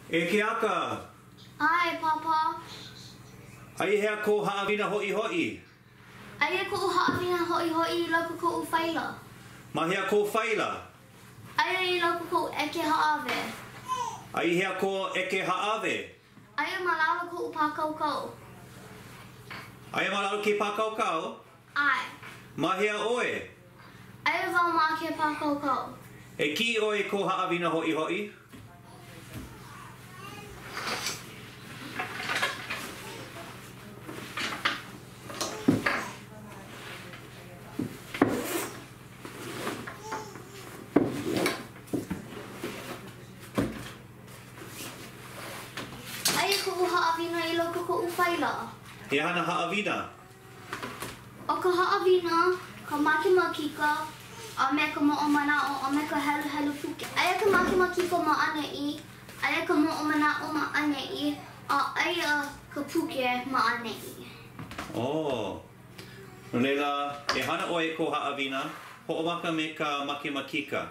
E Keaka! ʻAe, Pāpā. A i hea kō haʻawina hoʻihoʻi? Aia koʻu haʻawina hoʻihoʻi i loko koʻu faila. Ma hea kō faila? Aia i loko koʻu ʻeke hāʻawe. A i hea kō ʻeke hāʻawe? Aia ma lalo koʻu pākaukau. Aia ma lalo ke pākaukau? ʻAe. Ma hea ʻoe? Aia wau ma ke pākaukau. E kiʻi ʻoe i kō haʻawina hoʻihoʻi. Aia koʻu haʻawina i loko koʻu faila. He aha nā haʻawina? ʻO ka haʻawina, ka makemakika, a me ka moʻomanaʻo, a me ka heluhelu puke. Aia ka makemakika ma ʻaneʻi, aia ka moʻomanaʻo ma ʻaneʻi, a aia ka puke ma ʻaneʻi. Oh. No laila, e hana ʻoe i kō haʻawina, hoʻomaka me ka makemakika.